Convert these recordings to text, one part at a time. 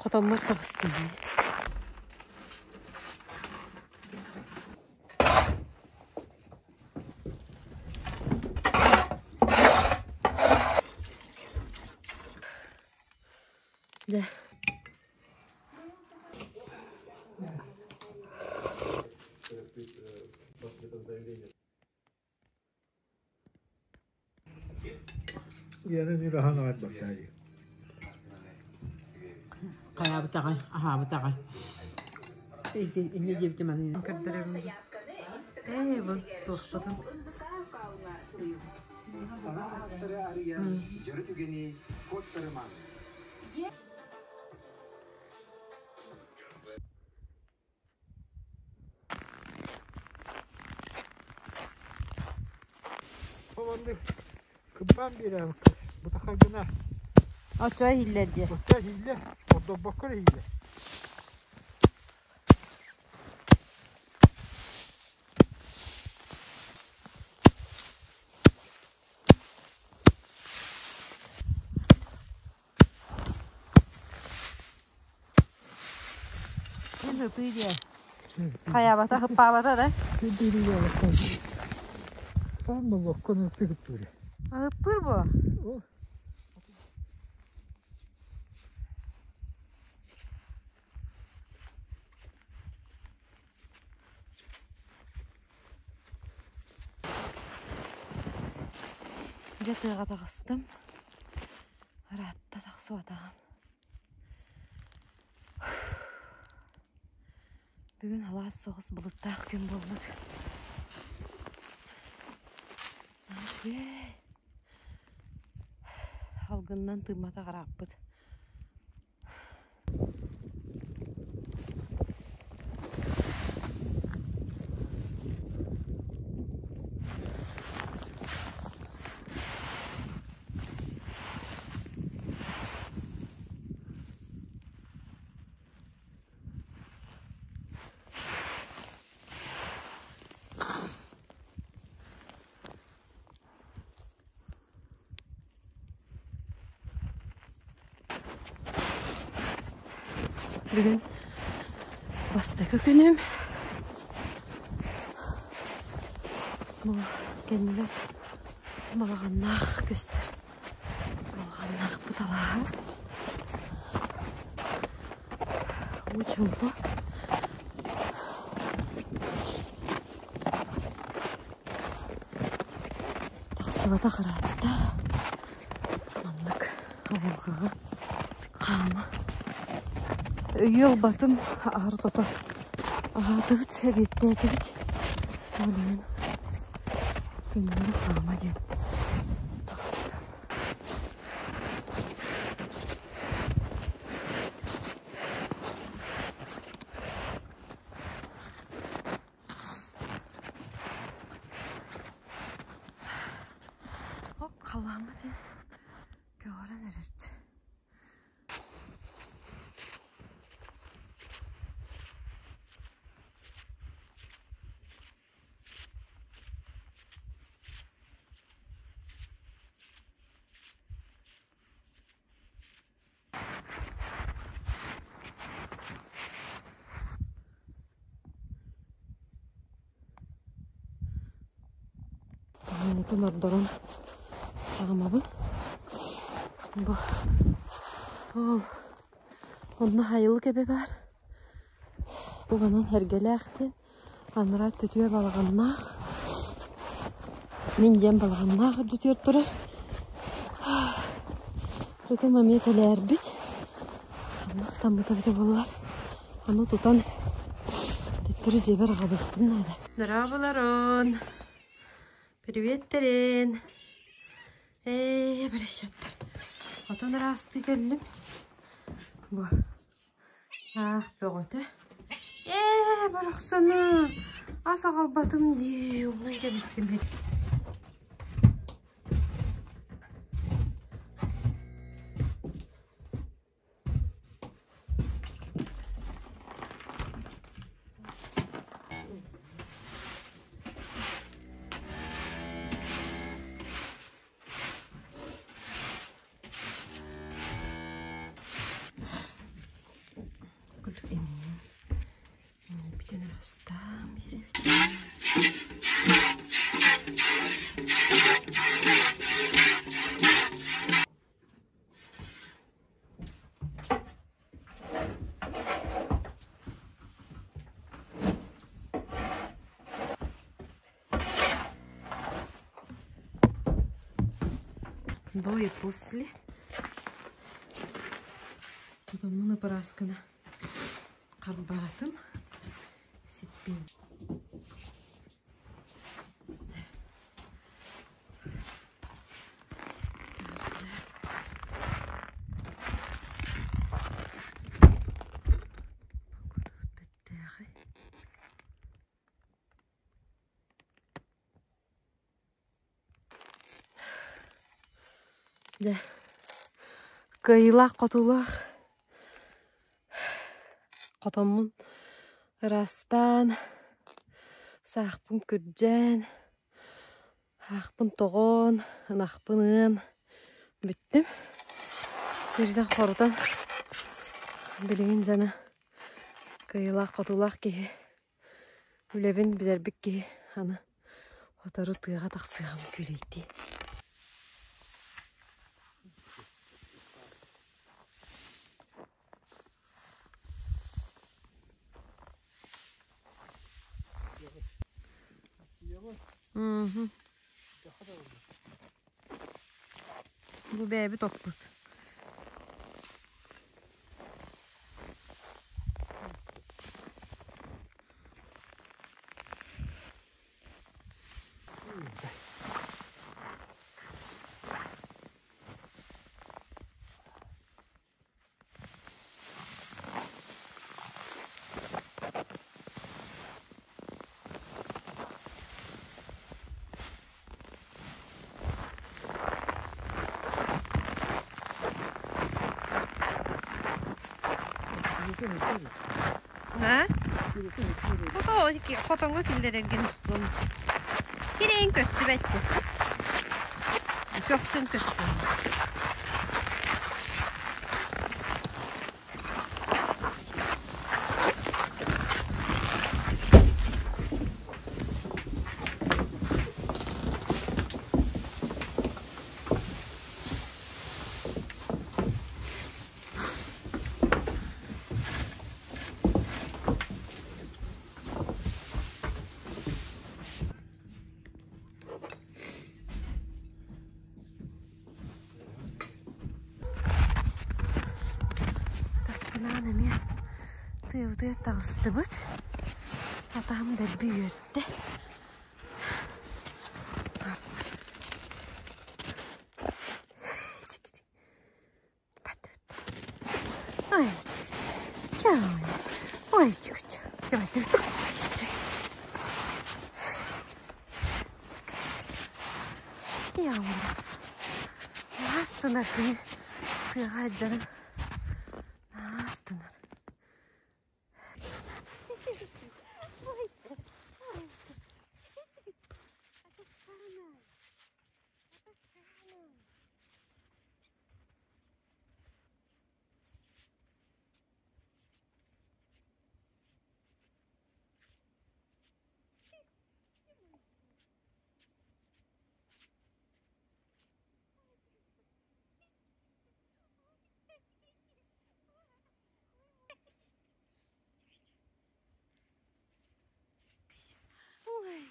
Хотоммор таҕыстым. Дьэ. Хайаабыт аҕай, аһаабыт аҕай. Инньэ диэбитим аны. Көрдөрөбүн. Ээ, бу туохпутун. Оннук кымпаан биэрээбиккэ бытахайгына Оччо иһиллэр диэ. Оччо иһиллэр, ордорбокко эрэ иһиллэр. Эн ытыы диэ. Хайаабата, хыппаабата да? Там молокко тыгыттыыр. Ыппыр бу. Дьэ тыаҕа таҕыстым. Ыраатта тахсыбатаҕым. Бүгүн алаас соҕус былыттаах күн буолбут. Үчүгэй. Алгынынан тыымматах ырааппыт. Бүгүн бастакы күнүм. Бу кэннибэр балаҕаннаах көстөр. Балаҕаннаах быталааһа. Уу чуумпу. Тахсыбатах ыраатта. Маннык айылҕаҕа хаама. Өйүө ылбатым, аһары тото аһаатыбыт, эбиэттээтибит. Ол иһин көннөрү хаама диэн таҕыстым. Оп, халлааммыт көҕөрөн эрэрчи. Таһыннытын ордорон хаамабын. Бу ол онно хайылык эбэ баар. Бу манан Эргэлээх диэн анараа өттүтүгэр балаҕаннаах. Мин дьиэм балаҕаннаах үрдүтүгэр турар. Ытым эмиэ тэлээрбит. Ханна ыстаммыта эбитэ буоллар. Аны тутан төттөрү дьиэбэр аҕалыахпын наада. Здраволорон! Приветтэрин! Ээ, баращаттар. Отон ыраастыы кэллим. Бу Аах бөҕөтө. Ээ, барахсаны ас аҕалбатым дии, умнан кэбистим До и после. Потом ыпырааскына харбаатым. Сиппин. Таһырдьа. Погодабыт бэттээхэй. Дьэ, кыайыылаах-хотуулаах хотоммун ыраастаан, саахпын күрдьээн, аахпын тоҕон, ынахпын ыан бүттүм. Сиртэн хорутан билигин дьоно кыайыылаах-хотуулаах киһи Үлэбин билэрбит киһи аны сотору тыаҕа тахсыаҕым күүлэйдии. Бу бэйэбит оппут. Хотоҥҥо киллэрэргин устуом. Кирэйин көстүбэт Көхсүн көстүм. Таспынаан эмиэ тыабытыгар таҕыстыбыт. Атаһым дэлби үөрдэ. Ой, ой, Астынар кини тыаҕа дьарым астынар. Ой,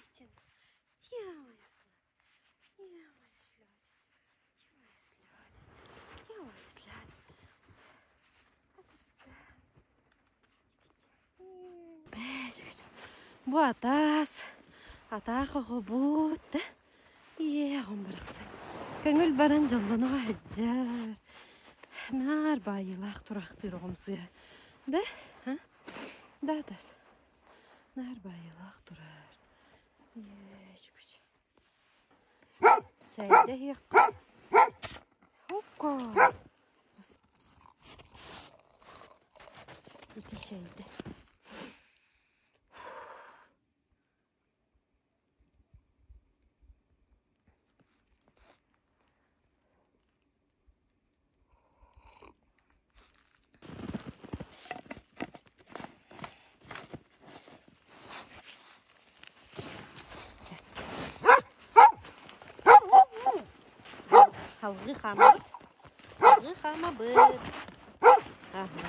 Бу атаас, атаах оҕобут да ийээ оҕом барахсан. Көҥүл баран дьоллоно сылдьар. Наар баайыылаах тураахтыыр оҕом сыыһа. Да? Да атас. Наар баайыылаах турар. Чэйдэ иһиэххэ. Хукка. Ити чэйдэ. Салгыы хаамабыт. Салгыы хаамабыт. Аха.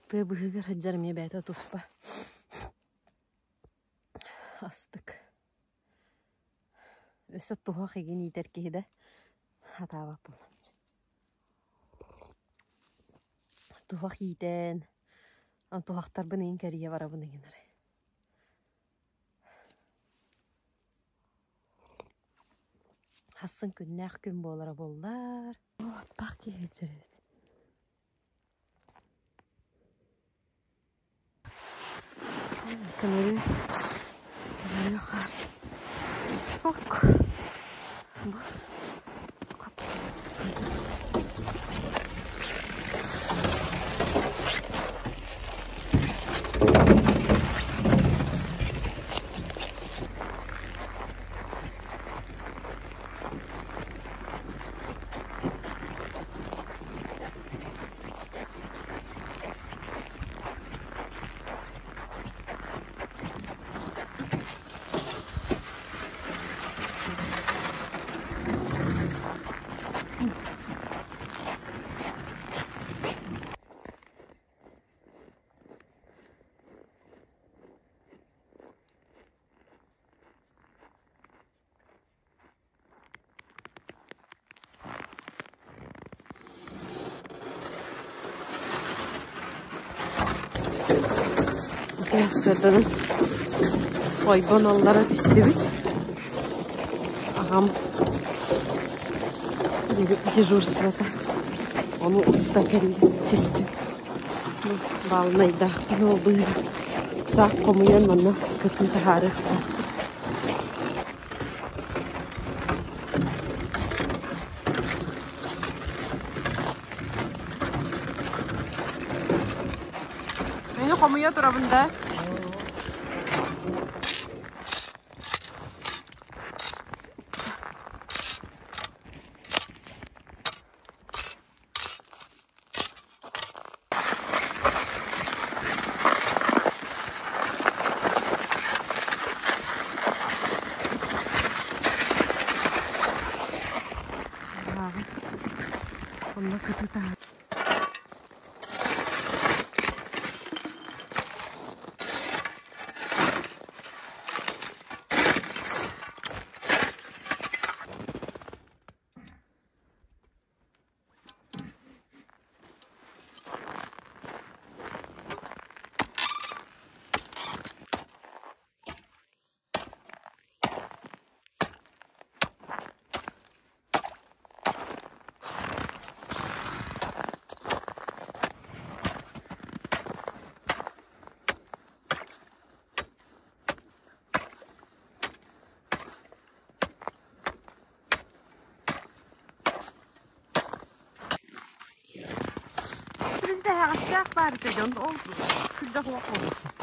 Тыа быһыыгар сылдьар эмиэ бэйэтэ туспа астык. Өссө туһах игин иитэр киһи да хатаабат буоллам. Туһах иитэн, туһахтарбын игин кэрийэ барабын игин арай. Хассын күннээх күн буолара буоллар. Аттаах киһи сылдьар эбит. Көмөрү, көмөрү хаар. Ок. Бу. Хоп. Сырдынын ойбон аллара түстүбүт. Аҕам дежурствота. Ону уста кэллэ түстүм. Баалынайдаахпын ол быыһыгар саах хомуйан манна кытын таһаарыахтаахпыт. Мени хомуйа турабын да. Онно кытыта Тэһэҕэстээх баар этэ дьон ол күрдьэх уох буолуохсун.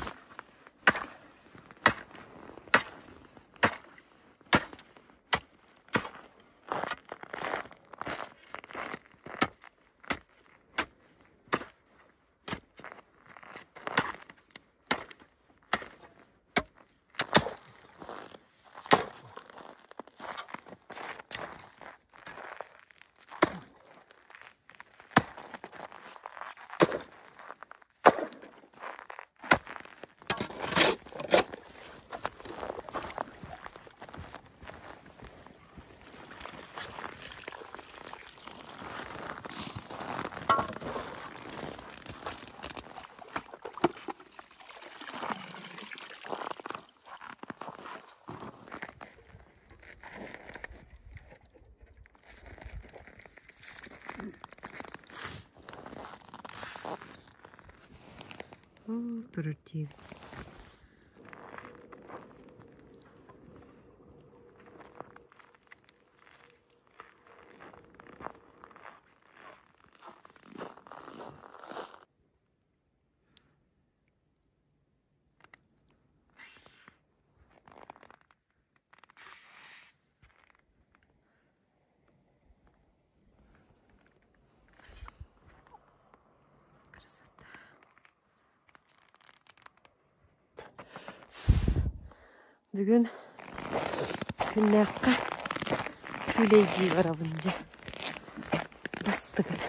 Турар диэбит. Красота. Бүгүн күннээххэ күүлэйдии барабын дьэ. Бастыгын.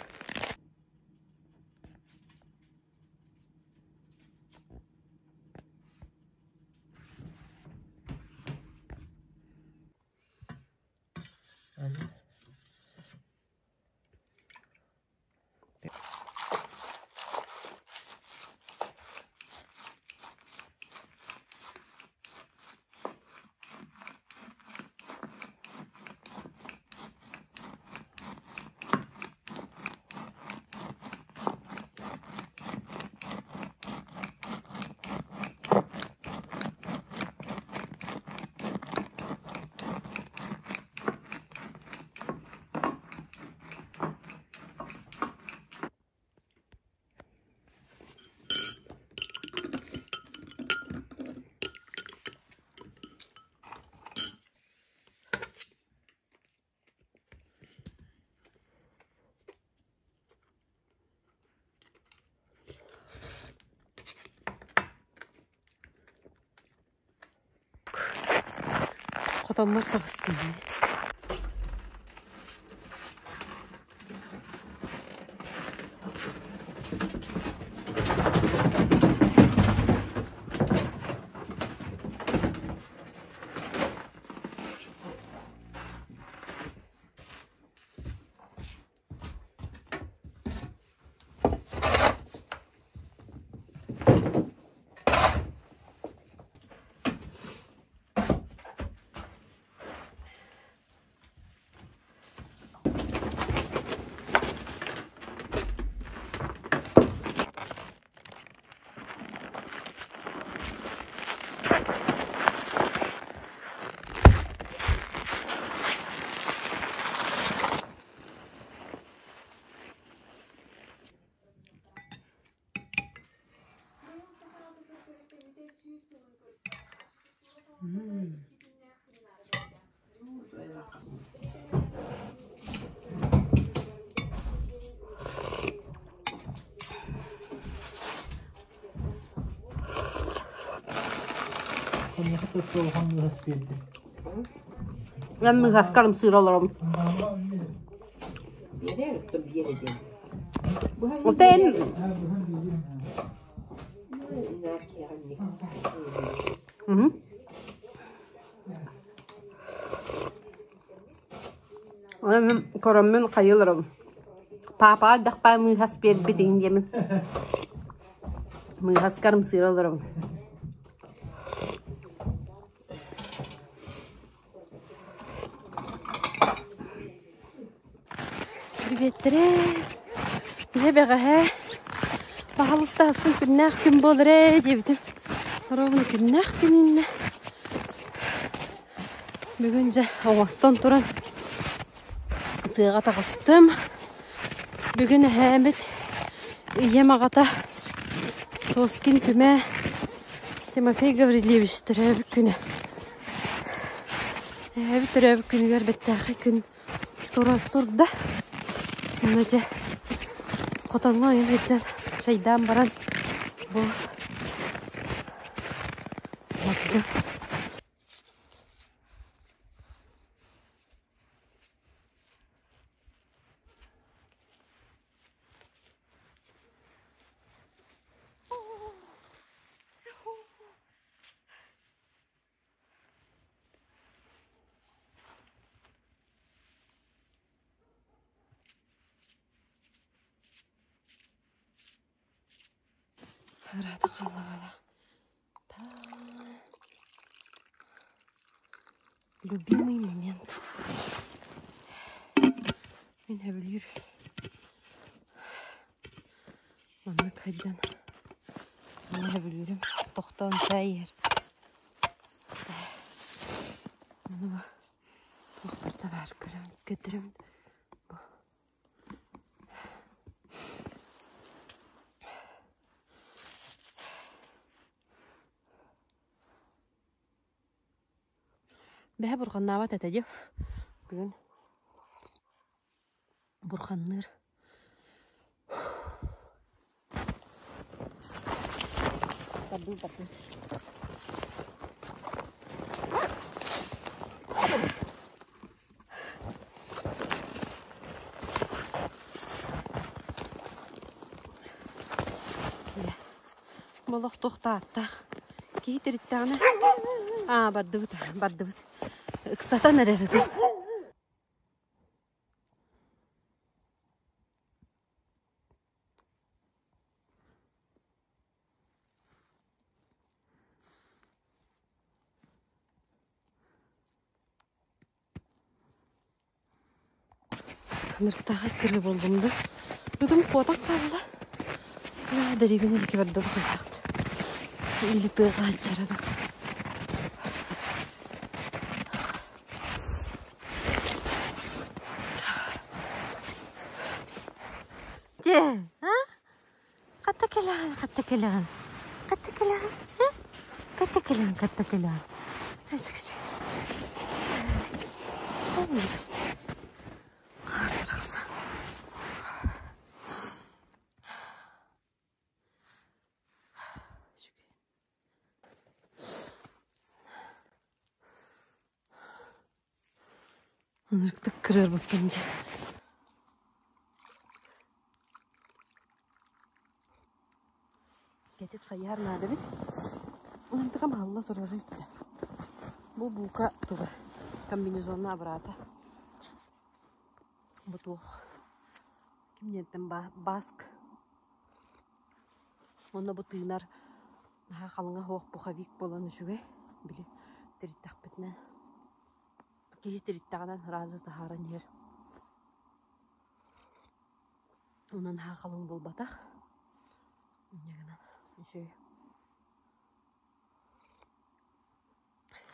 Хотоммор таҕыстым. Эн мыһаскарым сыыра олоробун. Отен Онон короммун хайыларым. Паапа ардахпаа мыыһас биэрбит иһин диэмин. Мыыһаскарым сыыра олоробун. Приветтерэ! Ийэ бэҕэһээ баһалыста сын күннээх күн буолар ээ диэбитим. Ровно күннээх күн үүннэ. Бүгүн дьэ оҥостон туран тыаҕа таҕыстым. Бүгүн эһээбит ийэм аҕата Тоскин Түмээ Тимофей Гаврильевич төрөөбүт күнэ. Эһээбит төрөөбүт күнүгэр бэртээхэй күн тура турда. Онно дьэ хотоҥҥо ойон сылдьан чайдаан баран бу бардым. Ыраата халлаҕалаах Любимый момент. Мин сөбүлүүр. Маннык сылдьан мин сөбүлүүрүм. Тохтоон чай иһэр. Маны бу туох барыта баар көрөм, көрдөрөм. Бу Бэһэ бурҕаннаабат этэ дии. Бүгүн бурханныыр. Бардыбыт, бардыбыт. Олох туох да ааттаах. Киһи тириттэҕинэ аа бардыбыт, бардыбыт. Ыксатан эрэр ытым. Ынырыктааҕы кырыы буоллум да ытым куотан хаалла. Аа дэриэбинэ диэки барда да хайдахт. Или тыаҕа сылдьара да. Дьэ, а? Хатта кэлэҕин, хатта кэлэҕин, хатта кэлэҕин, хатта кэлэҕин, хатта кэлэҕин. Хаар барахсан. Ынырыктык кырыарбыппын дьэ. Кэтит хайыһар наада эбит. Онтукам аһылла турара үттэ. Бу буука туга комбинезонна абыраата. Бу туох кимниэттэн баск. Уонна бу тыынар наһаа халыҥа суох пуховик буолан үчүгэй. Били тириттэхпитинэ киһи тириттэҕинэ сразу таһааран иһэр. Онон наһаа халыҥ буолбатах. Инньэ гынан үчүгэй.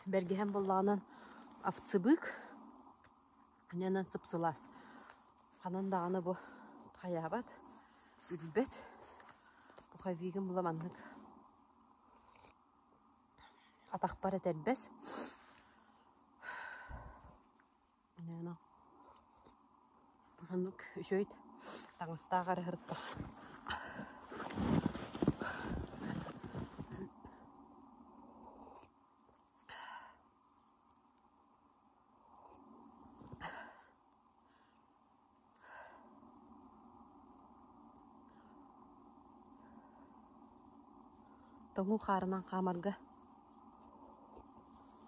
Бэргэһэм буоллаҕынан овцебык, инньэнэн сып-сылаас. Ханан даҕаны бу хайаабат, үрбэт. Пуховигым була маннык атахпар этэрбэс. Оннук үчүгэй таҥастаах эрэ сырытта. Тоҥуу хаарынан хаамарга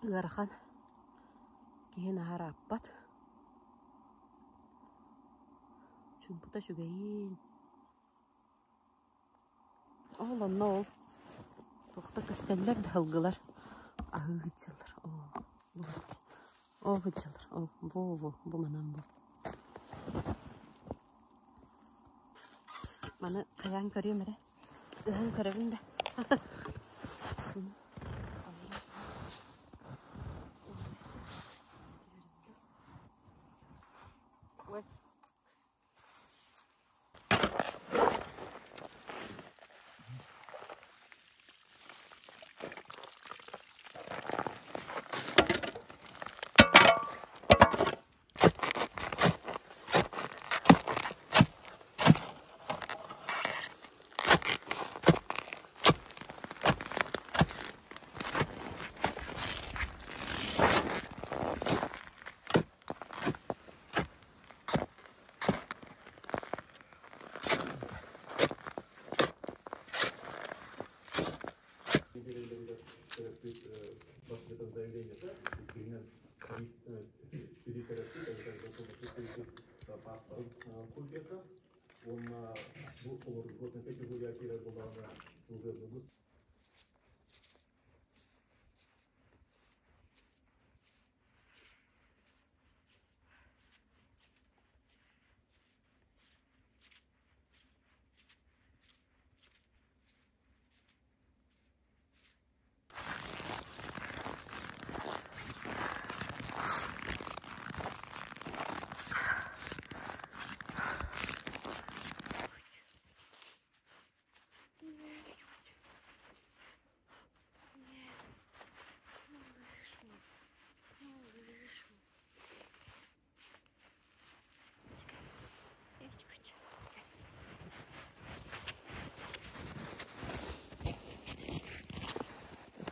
ыарахан, киһи наһаа ырааппат. Чуумпута үчүгэйиин. Ол онно ол туохта көстөллөр да сылгылар аһыы сылдьаллар. Ол сылдьаллар. Ол во-во бу манан бу. Маны хайаан көрүөм эрэ. Ыһан көрөбүн да. Ой.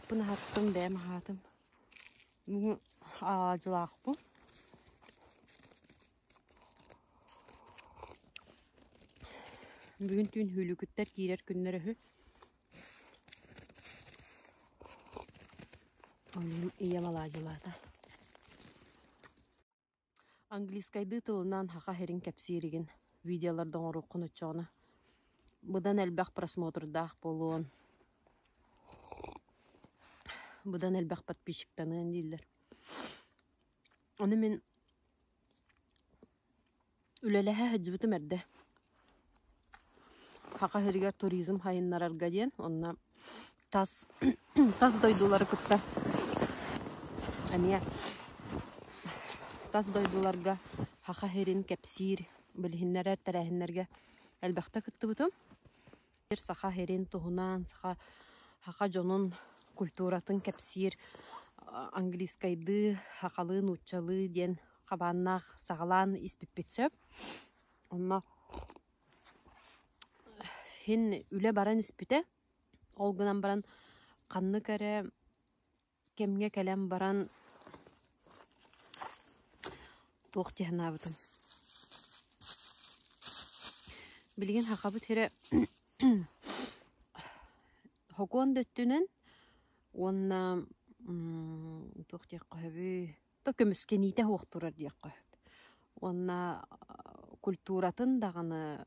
Ыппын аһаттым, бэйэм аһаатым. Бүгүн алаадьылаахпын. Бүгүн түүн Хүлүкүттэр киирэр күннэрэ үһү. Онон ийэм алаадьылаата. Английскайдыы тылынан саха сирин кэпсииригин видеоларда оҥоруоххун оччоҕуна быдан элбэх просмотрдаах буолуон, быдан элбэх подписчиктаныан дииллэр. Ону мин Үлэлэһэ сылдьыбытым эрдэ. Саха сиригэр туризм сайыннарарга диэн онно тас тас дойдулары кытта эмиэ тас дойдуларга Саха сирин кэпсиир, билиһиннэрэр тэрээһиннэргэ элбэхтэ кыттыбытым. Саха сирин туһунан, саха саха дьонун культуратын кэпсиир английскайдыы, сахалыы, нууччалыы диэн хабааннаах саҕалаан испиппит сөп. Онно иһин үлэ баран испитэ. Ол гынан баран ханнык эрэ кэмҥэ кэлэн баран Туох дии санаабытым. Билигин Сахабыт сирэ Хокуон да өттүнэн уонна туох диэххэ сөбүй то көмүскэниитэ суох турар диэххэ сөп. Уонна культуратын даҕаны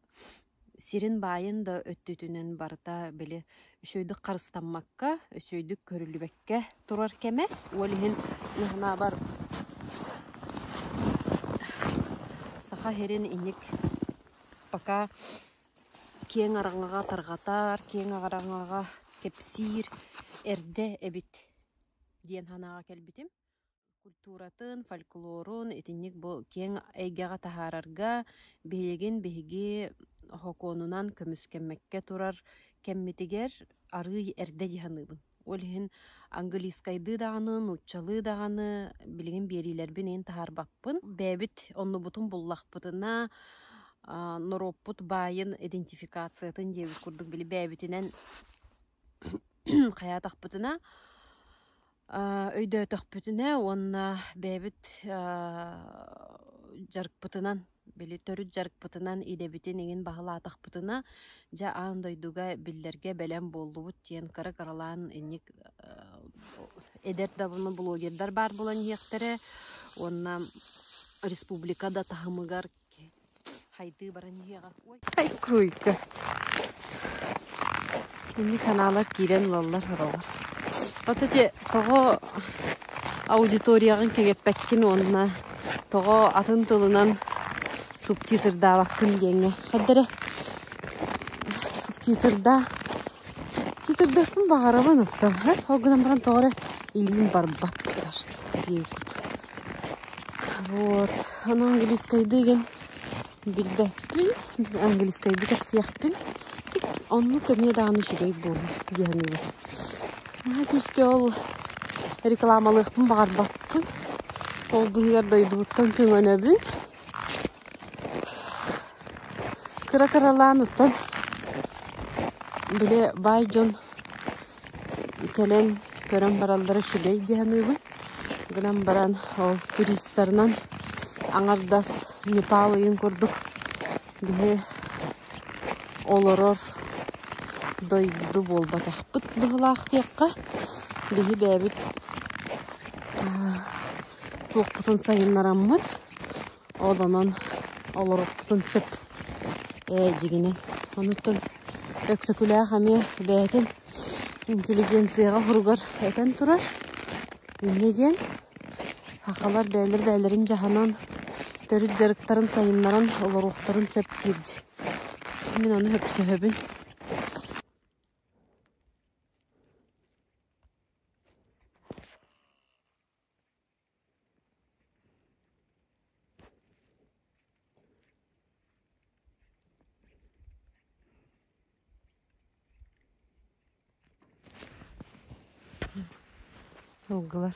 сирин баайын да өттүтүнэн барыта били үчүгэйдик харыстаммакка, үчүгэйдик көрүллүбэккэ турар кэмэ. Ол иһин санаабар Саха сирин инник пока киэҥ араҥаҕа тарҕатар, киэҥ араҥаҕа кэпсиир эрдэ эбит диэн санааҕа кэлбитим. Культуратын, фольклорун итинник бу киэҥ эйгэҕэ таһаарарга биһигин биһиги сокуонунан көмүскэммэккэ турар кэммитигэр арыый эрдэ дии саныыбын. Ол иһин английскайдыы даҕаны, нууччалыы даҕаны билигин биэриилэрбин иһин таһаарбаппын. Бэйэбит оннубутун буллахпытына, норуоппут баайын идентификациятын диэбит курдук били бэйэбитинэн хайаатахпытына, өйдөөтөхпүтүнэ уонна бэйэбит дьарыкпытынан били төрүт дьарыкпытынан идэбитин иҥин баһылаатахпытына дьэ аан дойдуга биллэргэ бэлэм буоллубут диэн кыра-кыралаан инник эдэр да блогердар баар буолан иһиэхтэрэ уонна республика да таһымыгар хайдыы баран иһиэҕэ. Ай куйка. Инник ханаалар киирэн ылаллар соролор. Вот эти тоҕо аудиторияҕын кэҥэппэккин уонна тоҕо атын тылынан субтитрдаабаккын диэҥҥэ хайдара субтитрдаа субтитрдыахпын баҕарабын оттон ол гынан баран тоҕо эрэ илиим барбат диэбит Вот, ону английскайдыы игин билбэппин, английскайдыы кэпсиэхпин. Оннук эмиэ даҕаны үчүгэй буолуо дии саныыбын. Наһаа күүскэ ол рекламалыахпын баҕарбаппын. Ол быыһыгар дойдубуттан көҥөнөбүн. Кыра-кыралаан оттон били баай дьон Кэлэн көрөн бараллара үчүгэй дии саныыбын. Гынан баран ол туристарынан аҥардас Непал ыйын курдук биһи олорор дойду буолбатахпыт быһыылаах диэххэ. Биһи бэйэбит туохпутун сайыннараммыт, ол онон олоруохпутун сөп ээ дьиҥинэн. Онуттан Өксөкүлээх эмиэ бэйэтин интеллигенцияҕа хоругар этэн турар. Инньэ диэн сахалар бэйэлэр бэйэлэрин дьаһанан, төрүт дьарыктарын сайыннаран олоруохтарын сөп диир дии. Мин ону сөпсөһөбүн. Сылгылар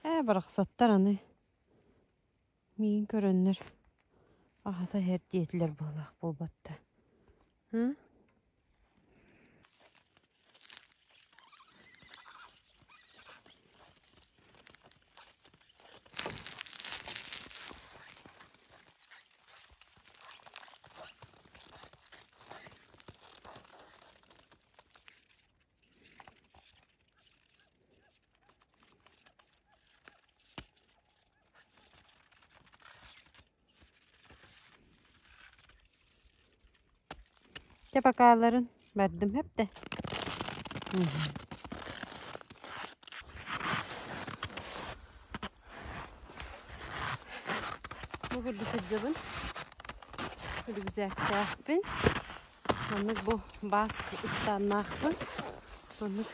Ээ барахсаттар аны миигин көрөннөр аһата иһэр диэтилэр быһыылаах буолбатта Дьэ бакааларын бардым сөп да. Бу курдук сылдьабын. Рюкзактаахпын. Маннык бу баск ыстааннаахпын. Маннык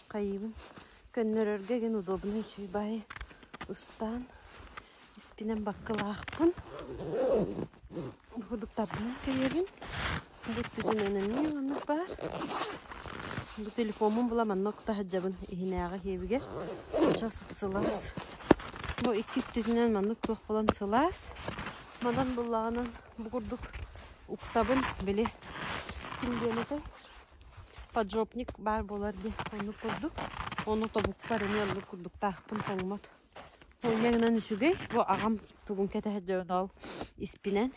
хайыыбын. Көннөрөргө гин удобно үчүгэй баайы ыстаан испинэн баккылаахпын. Бу курдук тарбынан кэйэбин. Бу өттүтүнэн эмиэ маннык баар. Бу телефоммун була манна укта сылдьабын иһинээҕи иһиэбигэр. Чос сылаас. Бу икки өттүтүнэн маннык туох буолан сылаас. Манан буллаҕынан бу курдук уктабын били ким диэн этэй? Поджопник баар буолар дии, оннук курдук. Ону тобукпар эмиэ оннук курдуктаахпын тоҥмот. Инньэ гынан үчүгэй. Бу аҕам тугун кэтэһэр дьон ол испинэн.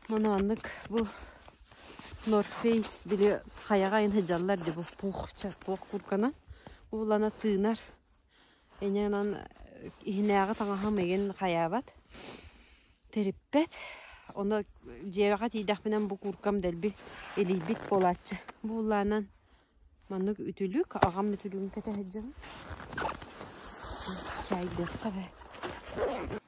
Маны оннук бу North Face били хайаҕа айан сылдьаллар дии бу пух туох курканан. Уулана тыынар. Инньэ гынан иһинээҕи таҥаһым игин хайаабат, тириппэт. Ону дьиэҕэ тиийдэхпинэ бу кууркам дэлби илийбит буолааччы. Бу улаанан маннык үтүлүк, аҕам үтүлүгүн кэтэ сылдьабын. Чаайдыахха бээ.